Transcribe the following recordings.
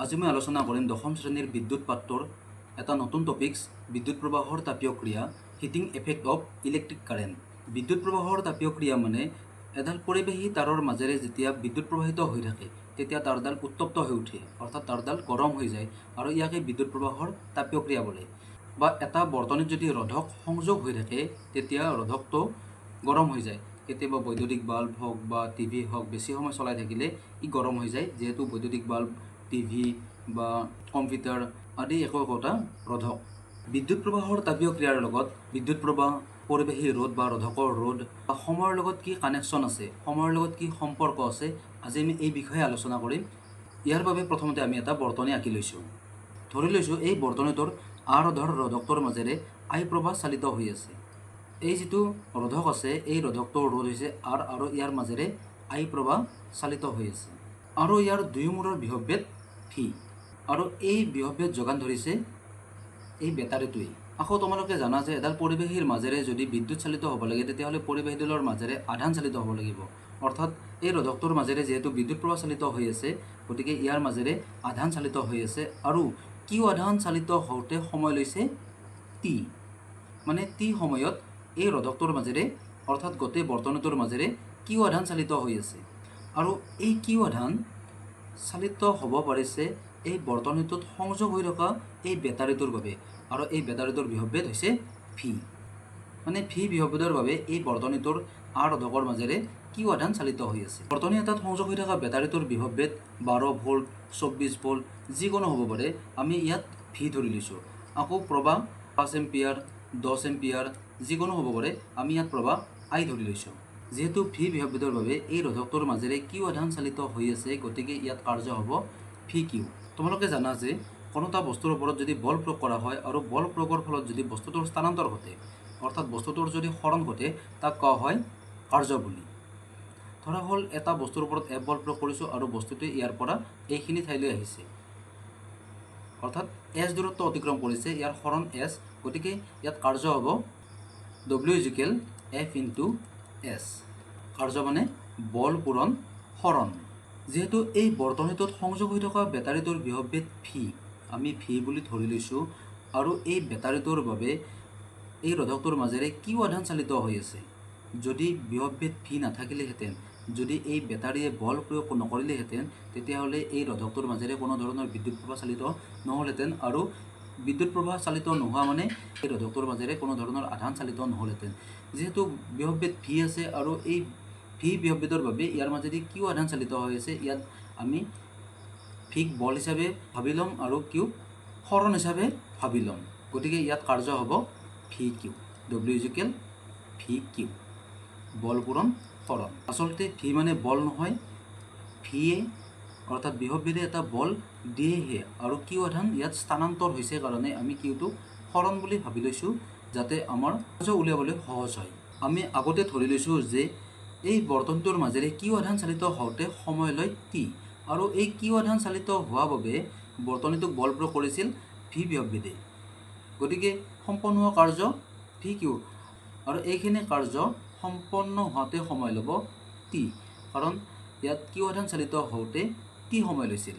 আজি মই আলোচনা কৰিম দশম শ্ৰেণীৰ বিদ্যুৎ পাঠটোৰ এটা নতুন টপিকছ, বিদ্যুৎ প্ৰবাহৰ তাপীয় ক্ৰিয়া, heating effect of electric current. বিদ্যুৎ প্ৰবাহৰ তাপীয় ক্ৰিয়া মানে এডাল পৰিবাহী তাৰৰ মাজেৰে যেতিয়া বিদ্যুৎ প্ৰবাহিত হৈ থাকে, তেতিয়া তাঁৰডাল উত্তপ্ত হৈ উঠে, অৰ্থাৎ তাঁৰডাল গৰম হৈ যায় আৰু ইয়াকে বিদ্যুৎ প্ৰবাহৰ তাপীয় ক্ৰিয়া বোলে। বা এটা বৰ্তনীত যদি ৰোধক সংযোগ হৈ থাকে, তেতিয়া ৰোধকটো গৰম হৈ যায়। কেতিয়াবা বৈদ্যুতিক বাল্ব হওক বা টিভি হওক, বেছি সময় চলাই থাকিলে ই গৰম হৈ যায়। যিহেতু বৈদ্যুতিক বাল্ব, টিভি বা কম্পিউটাৰ আদি একো একোটা ৰোধক। বিদ্যুৎ প্ৰবাহৰ তাপীয় ক্ৰিয়াৰ লগত বিদ্যুৎ প্ৰবাহ, পৰিবাহী ৰোধ বা ৰোধকৰ ৰোধ বা সময়ৰ লগত কি কানেকশ্যন আছে, সময়ৰ লগত কি সম্পৰ্ক আছে, আজি আমি এই বিষয়ে আলোচনা কৰিম। ইয়াৰ বাবে প্ৰথমতে আমি এটা বৰ্তনী আঁকি লৈছোঁ। ধৰি লৈছোঁ, এই বৰ্তনীটোৰ আৰ ৰোধৰ ৰোধকটোৰ মাজেৰে আই প্ৰবাহ চালিত হৈ আছে। এই যিটো ৰোধক আছে, এই ৰোধকটোৰ ৰোধ হৈছে আৰ আৰু ইয়াৰ মাজেৰে আই প্ৰবাহ চালিত হৈ আছে আৰু ইয়াৰ দুয়ো মূৰৰ বিভৱভেদ ভি আৰু এই বিভৱভেদ যোগান ধৰিছে এই বেটাৰীটোৱেই। আকৌ তোমালোকে জানা যে এডাল পৰিবাহীৰ মাজেৰে যদি বিদ্যুৎ চালিত হ'ব লাগে, তেতিয়াহ'লে পৰিবাহীডালৰ মাজেৰে আধান চালিত হ'ব লাগিব। অৰ্থাৎ এই ৰোধকটোৰ মাজেৰে যিহেতু বিদ্যুৎ প্ৰবাহ চালিত হৈ আছে, গতিকে ইয়াৰ মাজেৰে আধান চালিত হৈ আছে আৰু কিউ আধান চালিত হওঁতে সময় লৈছে টি। মানে টি সময়ত এই ৰোধকটোৰ মাজেৰে, অৰ্থাৎ গোটেই বৰ্তনীটোৰ মাজেৰে কিউ আধান চালিত হৈ আছে আৰু এই কিউ আধান চালিত হ'ব পাৰিছে এই বৰ্তনীটোত সংযোগ হৈ থকা এই বেটাৰীটোৰ বাবে আৰু এই বেটাৰীটোৰ বিভৱভেদ হৈছে ভি। মানে ভি বিভৱভেদৰ বাবে এই বৰ্তনীটোৰ আৰ ৰোধকৰ মাজেৰে কিউ আধান চালিত হৈ আছে। বৰ্তনী এটাত সংযোগ হৈ থকা বেটাৰীটোৰ বিভৱভেদ 12 ভোল্ট, 24 ভোল্ট যিকোনো হ'ব পাৰে। আমি ইয়াত ভি ধৰি লৈছোঁ। আকৌ প্ৰবাহ 5 এম্পিয়াৰ, 10 এম্পিয়াৰ যিকোনো হ'ব পাৰে। আমি ইয়াত প্ৰবাহ আই ধৰি লৈছোঁ। যিহেতু ভি বিভৱভেদৰ বাবে এই ৰোধকটোৰ মাজেৰে কিউ আধান চালিত হৈ আছে, গতিকে ইয়াত কাৰ্য হ'ব ভি কিউ। তোমালোকে জানা যে কোনো এটা বস্তুৰ ওপৰত যদি বল প্ৰয়োগ কৰা হয় আৰু বল প্ৰয়োগৰ ফলত যদি বস্তুটোৰ স্থানান্তৰ ঘটে, অৰ্থাৎ বস্তুটোৰ যদি সৰণ ঘটে, তাক কোৱা হয় কাৰ্য বুলি। ধৰা হ'ল, এটা বস্তুৰ ওপৰত এফ বল প্ৰয়োগ কৰিছোঁ আৰু বস্তুটোৱে ইয়াৰ পৰা এইখিনি ঠাইলৈ আহিছে, অৰ্থাৎ এছ দূৰত্ব অতিক্ৰম কৰিছে। ইয়াৰ সৰণ এছ। গতিকে ইয়াত কাৰ্য হ'ব W is equal F into S। কাৰ্য মানে বল পূৰণ সৰণ। যিহেতু এই বৰ্তনীটোত সংযোগ হৈ থকা বেটাৰীটোৰ বিভৱভেদ ভি, আমি ভি বুলি ধৰি লৈছোঁ আৰু এই বেটাৰীটোৰ বাবে এই ৰোধকটোৰ মাজেৰে কিউ আধান চালিত হৈ আছে। যদি বিভৱভেদ ভি নাথাকিলেহেঁতেন, যদি এই বেটাৰীয়ে বল প্ৰয়োগ নকৰিলেহেঁতেন, তেতিয়াহ'লে এই ৰোধকটোৰ মাজেৰে কোনো ধৰণৰ বিদ্যুৎ প্ৰবাহ চালিত নহ'লহেঁতেন আৰু বিদ্যুৎ প্ৰবাহ চালিত নোহোৱা মানে এই ৰোধকটোৰ মাজেৰে কোনো ধৰণৰ আধান চালিত নহ'লহেঁতেন। যিহেতু বিভৱভেদ ভি আছে আৰু এই ভি বিভৱভেদৰ বাবে ইয়াৰ মাজেদি কিউ আধান চালিত হৈ আছে, ইয়াত আমি ভিক বল হিচাপে ভাবি ল'ম আৰু কিউক সৰণ হিচাপে ভাবি ল'ম। গতিকে ইয়াত কাৰ্য হ'ব V Q, W is equal V Q, বল পূৰণ সৰণ। আচলতে ভি মানে বল নহয়, ভিয়ে অৰ্থাৎ বিভৱভেদে এটা বল দিয়েহে আৰু কিউ আধান ইয়াত স্থানান্তৰ হৈছে কাৰণে আমি কিউটোক সৰণ বুলি ভাবি লৈছোঁ, যাতে আমাৰ কাৰ্য উলিয়াবলৈ সহজ হয়। আমি আগতে ধৰি লৈছোঁ যে এই বৰ্তনীটোৰ মাজেৰে কিউ আধান চালিত হওঁতে সময় লয় টি আৰু এই কিউ আধান চালিত হোৱা বাবে বৰ্তনীটোক বল প্ৰয়োগ কৰিছিল ভি বিভৱভেদে। গতিকে সম্পন্ন হোৱা কাৰ্য ভি কিউ আৰু এইখিনি কাৰ্য সম্পন্ন হোৱাতে সময় ল'ব টি, কাৰণ ইয়াত কিউ আধান চালিত হওঁতে টি সময় লৈছিল।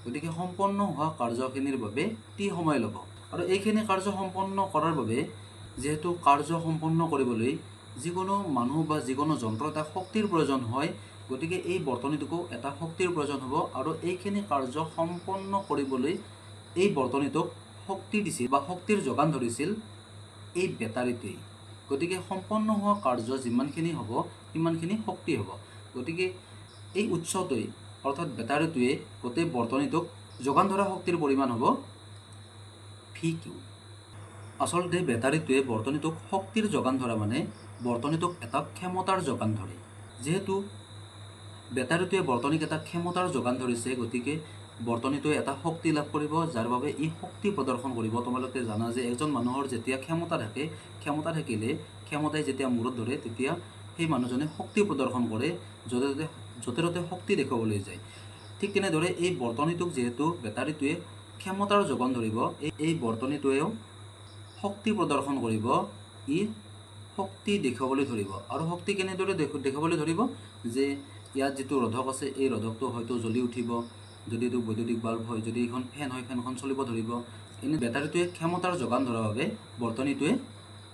গতিকে সম্পন্ন হোৱা কাৰ্যখিনিৰ বাবে টি সময় ল'ব আৰু এইখিনি কাৰ্য সম্পন্ন কৰাৰ বাবে, যিহেতু কাৰ্য সম্পন্ন কৰিবলৈ যিকোনো মানুহ বা যিকোনো যন্ত্ৰ এটা শক্তিৰ প্ৰয়োজন হয়, গতিকে এই বৰ্তনীটোকো এটা শক্তিৰ প্ৰয়োজন হ'ব আৰু এইখিনি কাৰ্য সম্পন্ন কৰিবলৈ এই বৰ্তনীটোক শক্তি দিছিল বা শক্তিৰ যোগান ধৰিছিল এই বেটাৰীটোৱেই। গতিকে সম্পন্ন হোৱা কাৰ্য যিমানখিনি হ'ব, সিমানখিনি শক্তি হ'ব। গতিকে এই উৎসটোৱে, অৰ্থাৎ বেটাৰীটোৱে গোটেই বৰ্তনীটোক যোগান ধৰা শক্তিৰ পৰিমাণ হ'ব ভি কিউ। আচলতে বেটাৰীটোৱে বৰ্তনীটোক শক্তিৰ যোগান ধৰা মানে বৰ্তনীটোক এটা ক্ষমতাৰ যোগান ধৰে। যিহেতু বেটাৰীটোৱে বৰ্তনীক এটা ক্ষমতাৰ যোগান ধৰিছে, গতিকে বৰ্তনীটোৱে এটা শক্তি লাভ কৰিব, যাৰ বাবে ই শক্তি প্ৰদৰ্শন কৰিব। তোমালোকে জানা যে এজন মানুহৰ যেতিয়া ক্ষমতা থাকে, ক্ষমতা থাকিলে, ক্ষমতাই যেতিয়া মূৰত ধৰে, তেতিয়া সেই মানুহজনে শক্তি প্ৰদৰ্শন কৰে, য'তে ত'তে য'তে ত'তে শক্তি দেখুৱাবলৈ যায়। ঠিক তেনেদৰে এই বৰ্তনীটোক যিহেতু বেটাৰীটোৱে ক্ষমতাৰ যোগান ধৰিব, এই বৰ্তনীটোৱেও শক্তি প্ৰদৰ্শন কৰিব। ই শক্তি দেখুৱাবলৈ ধৰিব আৰু শক্তি কেনেদৰে দেখুৱাবলৈ ধৰিব যে ইয়াত যিটো ৰোধক আছে, এই ৰোধকটো হয়তো জ্বলি উঠিব। যদি এইটো বৈদ্যুতিক বাল্ব হয়, যদি এইখন ফেন হয়, ফেনখন চলিব ধৰিব। এনে বেটাৰীটোৱে ক্ষমতাৰ যোগান ধৰাৰ বাবে বৰ্তনীটোৱে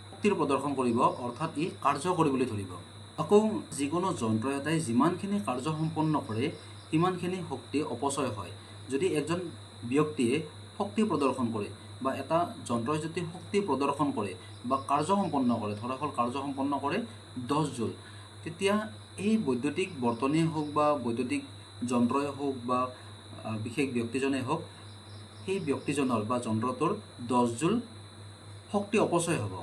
শক্তিৰ প্ৰদৰ্শন কৰিব, অৰ্থাৎ ই কাৰ্য কৰিবলৈ ধৰিব। আকৌ যিকোনো যন্ত্ৰ এটাই যিমানখিনি কাৰ্য সম্পন্ন কৰে সিমানখিনি শক্তি অপচয় হয়। যদি এজন ব্যক্তিয়ে শক্তি প্ৰদৰ্শন কৰে বা এটা যন্ত্ৰই যদি শক্তি প্ৰদৰ্শন কৰে বা কাৰ্য সম্পন্ন কৰে, ধৰা হ'ল কাৰ্য সম্পন্ন কৰে 10 জুল, তেতিয়া এই বৈদ্যুতিক বৰ্তনীয়ে হওক বা বৈদ্যুতিক যন্ত্ৰই হওক বা বিশেষ ব্যক্তিজনেই হওক, সেই ব্যক্তিজনৰ বা যন্ত্ৰটোৰ 10 জুল শক্তি অপচয় হ'ব।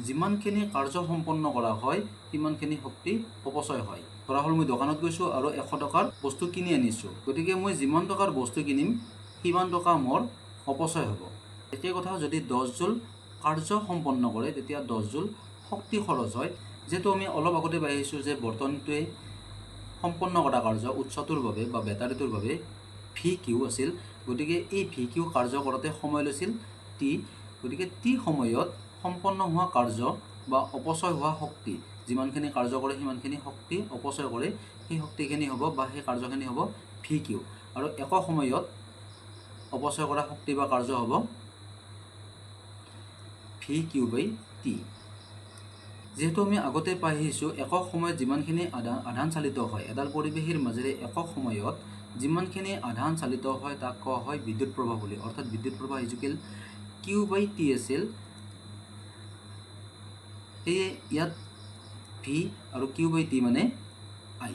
যিমানখিনি কাৰ্য সম্পন্ন কৰা হয় সিমানখিনি শক্তি অপচয় হয়। ধৰা হ'ল মই দোকানত গৈছোঁ আৰু 100 টকাৰ বস্তু কিনি আনিছোঁ, গতিকে মই যিমান টকাৰ বস্তু কিনিম সিমান টকা মোৰ অপচয় হ'ব। একে কথা, যদি 10 জুল কাৰ্য সম্পন্ন কৰে তেতিয়া 10 জুল শক্তি খৰচ হয়। যিহেতু আমি অলপ আগতে পাই আহিছোঁ যে বৰ্তনীটোৱে সম্পন্ন কৰা কাৰ্য উৎসটোৰ বাবে বা বেটাৰীটোৰ বাবে ভি কিউ আছিল, গতিকে এই ভি কিউ কাৰ্য কৰোঁতে সময় লৈছিল টি। গতিকে টি সময়ত সম্পন্ন হোৱা কাৰ্য বা অপচয় হোৱা শক্তি, যিমানখিনি কাৰ্য কৰে সিমানখিনি শক্তি অপচয় কৰে, সেই শক্তিখিনি হ'ব বা সেই কাৰ্যখিনি হ'ব ভি কিউ। আৰু একক সময়ত অপচয় কৰা শক্তি বা কাৰ্য হ'ব ভি কিউ বাই টি। যিহেতু আমি আগতে পাই আহিছোঁ একক সময়ত যিমানখিনি আধান চালিত হয়, এডাল পৰিবাহীৰ মাজেৰে একক সময়ত যিমানখিনি আধান চালিত হয় তাক কোৱা হয় বিদ্যুৎ প্ৰবাহ বুলি। অৰ্থাৎ বিদ্যুৎ প্ৰবাহ ইজুকেল কিউ বাই টি আছিল। সেয়ে ইয়াত ভি আৰু কিউ বাই টি মানে আই।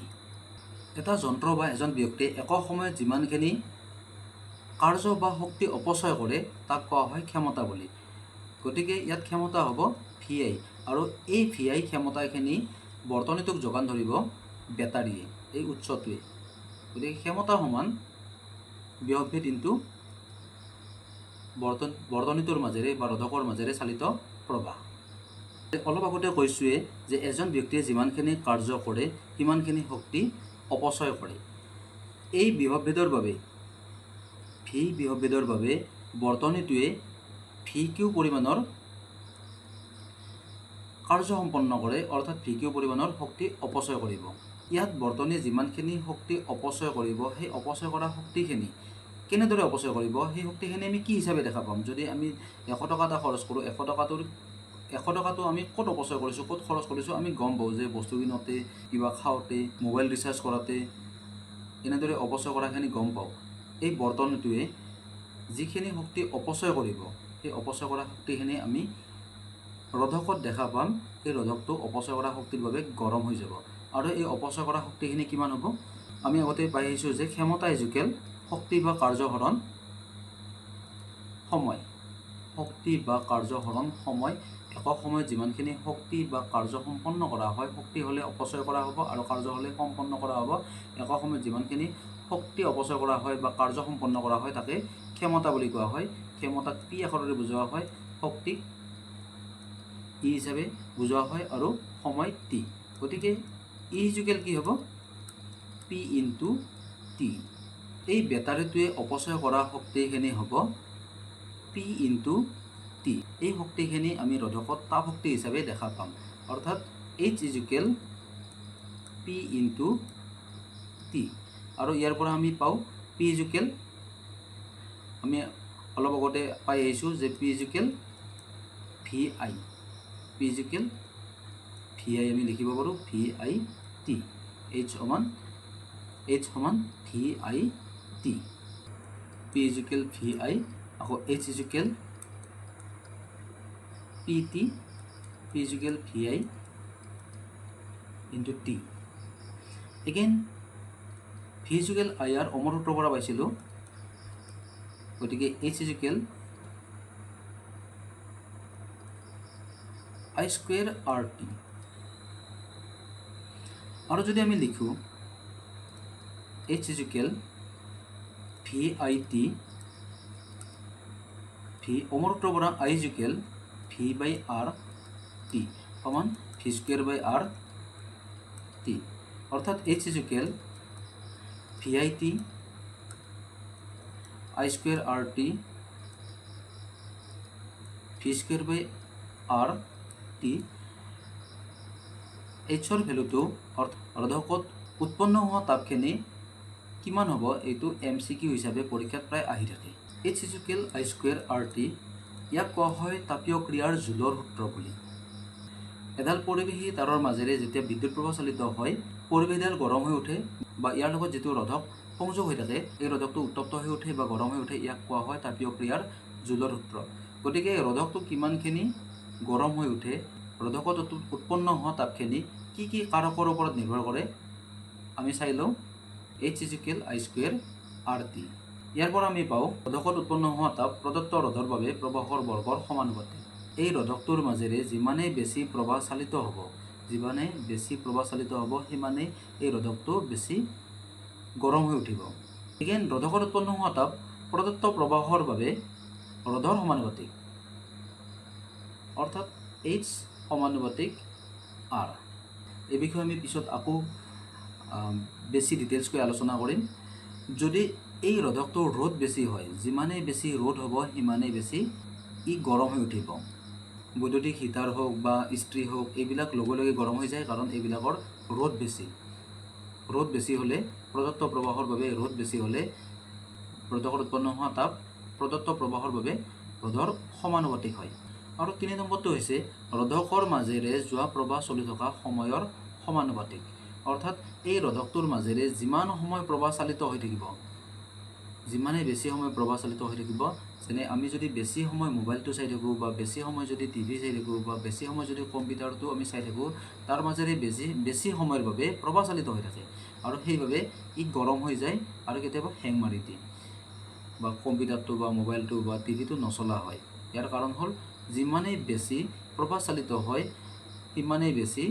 এটা যন্ত্ৰ বা এজন ব্যক্তিয়ে একক সময়ত যিমানখিনি কাৰ্য বা শক্তি অপচয় কৰে তাক কোৱা হয় ক্ষমতা বুলি। গতিকে ইয়াত ক্ষমতা হ'ব ভি আই, আৰু এই ভি আই ক্ষমতাখিনি বৰ্তনীটোক যোগান ধৰিব বেটাৰীয়ে, এই উৎসটোৱে। গতিকে ক্ষমতা সমান বিভৱ ইনটু বৰ্তনীটোৰ মাজেৰে বা ৰোধকৰ মাজেৰে চালিত প্ৰবাহ। অলপ আগতে কৈছোঁৱে যে এজন ব্যক্তিয়ে যিমানখিনি কাৰ্য কৰে সিমানখিনি শক্তি অপচয় কৰে। এই বিভৱভেদৰ বাবে, ভি বিভৱভেদৰ বাবে বৰ্তনীটোৱে ভি কিউ পৰিমাণৰ কাৰ্য সম্পন্ন কৰে, অৰ্থাৎ ভি কিউ পৰিমাণৰ শক্তি অপচয় কৰিব। ইয়াত বৰ্তনীয়ে যিমানখিনি শক্তি অপচয় কৰিব, সেই অপচয় কৰা শক্তিখিনি কেনেদৰে অপচয় কৰিব, সেই শক্তিখিনি আমি কি হিচাপে দেখা পাম? যদি আমি 100 টকা এটা খৰচ কৰোঁ, 100 টকাটো আমি ক'ত অপচয় কৰিছোঁ, ক'ত খৰচ কৰিছোঁ আমি গম পাওঁ যে বস্তু কিনোতে, কিবা খাওঁতে, মোবাইল ৰিচাৰ্জ কৰাতে, এনেদৰে অপচয় কৰাখিনি গম পাওঁ। এই বৰ্তনীটোৱে যিখিনি শক্তি অপচয় কৰিব, সেই অপচয় কৰা শক্তিখিনি আমি ৰোধকত দেখা পাম। সেই ৰোধকটো অপচয় কৰা শক্তিৰ বাবে গৰম হৈ যাব। আৰু এই অপচয় কৰা শক্তিখিনি কিমান হ'ব? আমি আগতে পাই আহিছোঁ যে ক্ষমতা ইজুকেল শক্তি বা কাৰ্য হৰণ সময়। শক্তি বা কাৰ্য হৰণ সময়। একক সময়ত যিমানখিনি শক্তি বা কাৰ্য সম্পন্ন কৰা হয়, শক্তি হ'লে অপচয় কৰা হ'ব আৰু কাৰ্য হ'লে সম্পন্ন কৰা হ'ব। একক সময়ত যিমানখিনি শক্তি অপচয় কৰা হয় বা কাৰ্য সম্পন্ন কৰা হয় তাকে ক্ষমতা বুলি কোৱা হয়। ক্ষমতাক পি আখৰেৰে বুজোৱা হয়, শক্তিক ই হিচাপে বুজোৱা হয় আৰু সময় টি। গতিকে ই ইজুকেল কি হ'ব? P into T. এই বেটাৰীটোৱে অপচয় কৰা শক্তিখিনি হ'ব পি ইনটু টি। এই শক্তিখিনি আমি ৰোধকত তাপ শক্তি হিচাপে দেখা পাম, অৰ্থাৎ H equal P into T। আৰু ইয়াৰ পৰা আমি পাওঁ পি ইজুকেল, আমি অলপ আগতে পাই আহিছোঁ যে P equal V I, P equal V I আমি লিখিব পাৰোঁ ভি I T. H সমান V I T, P equal V I। আকৌ H equal P T, P equal V I into T। Again V equal I R অমৰ সূত্ৰৰ পৰা পাইছিলোঁ। গতিকে H equal I square R T। আৰু যদি আমি লিখোঁ H equal V I T, V অমৰ সূত্ৰৰ পৰা I equal V by R T সমান V square by R T। অৰ্থাৎ H equal V I T I square R T V square by R T। এইচৰ ভেলুটো, অৰ্থাৎ ৰোধকত উৎপন্ন হোৱা তাপখিনি কিমান হ'ব? এইটো এমচিকিউ হিচাপে পৰীক্ষাত প্ৰায় আহি থাকে। H is equal I square R T, ইয়াক কোৱা হয় তাপীয় ক্ৰিয়াৰ জুলৰ সূত্ৰ বুলি। এডাল পৰিবাহী তাৰৰ মাজেৰে যেতিয়া বিদ্যুৎ প্ৰবাহ চালিত হয়, পৰিবাহীডাল গৰম হৈ উঠে বা ইয়াৰ লগত যিটো ৰোধক সংযোগ হৈ থাকে, এই ৰোধকটো উত্তপ্ত হৈ উঠে বা গৰম হৈ উঠে। ইয়াক কোৱা হয় তাপীয় ক্ৰিয়াৰ জুলৰ সূত্ৰ। গতিকে ৰোধকটো কিমানখিনি গৰম হৈ উঠে, ৰোধকত উৎপন্ন হোৱা তাপখিনি কি কি কাৰকৰ ওপৰত নিৰ্ভৰ কৰে, আমি চাই লওঁ। H is equal I square R T। ইয়াৰ পৰা আমি পাওঁ, ৰোধকত উৎপন্ন হোৱা তাপ প্ৰদত্ত ৰোধৰ বাবে প্ৰবাহৰ বৰ্গৰ সমানুপাতিক। এই ৰোধকটোৰ মাজেৰে যিমানেই বেছি প্ৰবাহ চালিত হ'ব, যিমানেই বেছি প্ৰবাহ চালিত হ'ব, সিমানেই এই ৰোধকটো বেছি গৰম হৈ উঠিব। এগেইন, ৰোধকত উৎপন্ন হোৱা তাপ প্ৰদত্ত প্ৰবাহৰ বাবে ৰোধৰ সমানুপাতিক, অৰ্থাৎ এইচ সমানুপাতিক আৰ। এই বিষয়ে আমি পিছত আকৌ বেছি ডিটেইলছকৈ আলোচনা কৰিম। যদি এই ৰোধকটোৰ ৰোধ বেছি হয়, যিমানেই বেছি ৰোধ হ'ব, সিমানেই বেছি ই গৰম হৈ উঠিব। বৈদ্যুতিক হিটাৰ হওক বা ইস্ত্ৰি হওক, এইবিলাক লগে লগে গৰম হৈ যায়, কাৰণ এইবিলাকৰ ৰোধ বেছি। ৰোধ বেছি হ'লে, প্ৰদত্ত প্ৰবাহৰ বাবে ৰোধ বেছি হ'লে, ৰোধকত উৎপন্ন হোৱা তাপ প্ৰদত্ত প্ৰবাহৰ বাবে ৰোধৰ সমানুপাতিক হয়। আৰু 3 নম্বৰটো হৈছে ৰোধকৰ মাজেৰে যোৱা প্ৰবাহ চলি থকা সময়ৰ সমানুপাতিক। অৰ্থাৎ এই ৰোধকটোৰ মাজেৰে যিমান সময় প্ৰবাহ চালিত হৈ থাকিব, যিমানেই বেছি সময় প্ৰবাহ চালিত হৈ থাকিব, যেনে আমি যদি বেছি সময় মোবাইলটো চাই থাকোঁ বা বেছি সময় যদি টিভি চাই থাকোঁ বা বেছি সময় যদি কম্পিউটাৰটো আমি চাই থাকোঁ, তাৰ মাজেৰে বেছি বেছি সময়ৰ বাবে প্ৰবাহ চালিত হৈ থাকে আৰু সেইবাবে ই গৰম হৈ যায় আৰু কেতিয়াবা হেং মাৰি দিয়ে বা কম্পিউটাৰটো বা মোবাইলটো বা টিভিটো নচলা হয়। ইয়াৰ কাৰণ হ'ল, যিমানেই বেছি প্ৰবাহ চালিত হয় সিমানেই বেছি,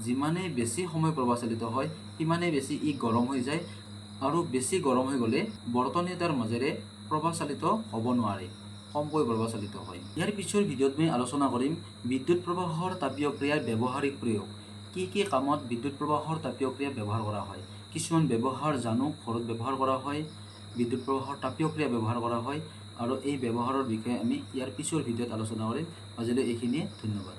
যিমানেই বেছি সময় প্ৰবাহ চালিত হয়, সিমানেই বেছি ই গৰম হৈ যায় আৰু বেছি গৰম হৈ গ'লে বৰ্তনী এটাৰ মাজেৰে প্ৰবাহ চালিত হ'ব নোৱাৰে, কমকৈ প্ৰবাহ চালিত হয়। ইয়াৰ পিছৰ ভিডিঅ'ত মই আলোচনা কৰিম বিদ্যুৎ প্ৰবাহৰ তাপীয় ক্ৰিয়াৰ ব্যৱহাৰিক প্ৰয়োগ। কি কি কামত বিদ্যুৎ প্ৰবাহৰ তাপীয় ক্ৰিয়া ব্যৱহাৰ কৰা হয়, কিছুমান ব্যৱহাৰ জানো, ঘৰত ব্যৱহাৰ কৰা হয়, বিদ্যুৎ প্ৰবাহৰ তাপীয় ক্ৰিয়া ব্যৱহাৰ কৰা হয় আৰু এই ব্যৱহাৰৰ বিষয়ে আমি ইয়াৰ পিছৰ ভিডিঅ'ত আলোচনা কৰিম। আজিলৈ এইখিনিয়ে, ধন্যবাদ।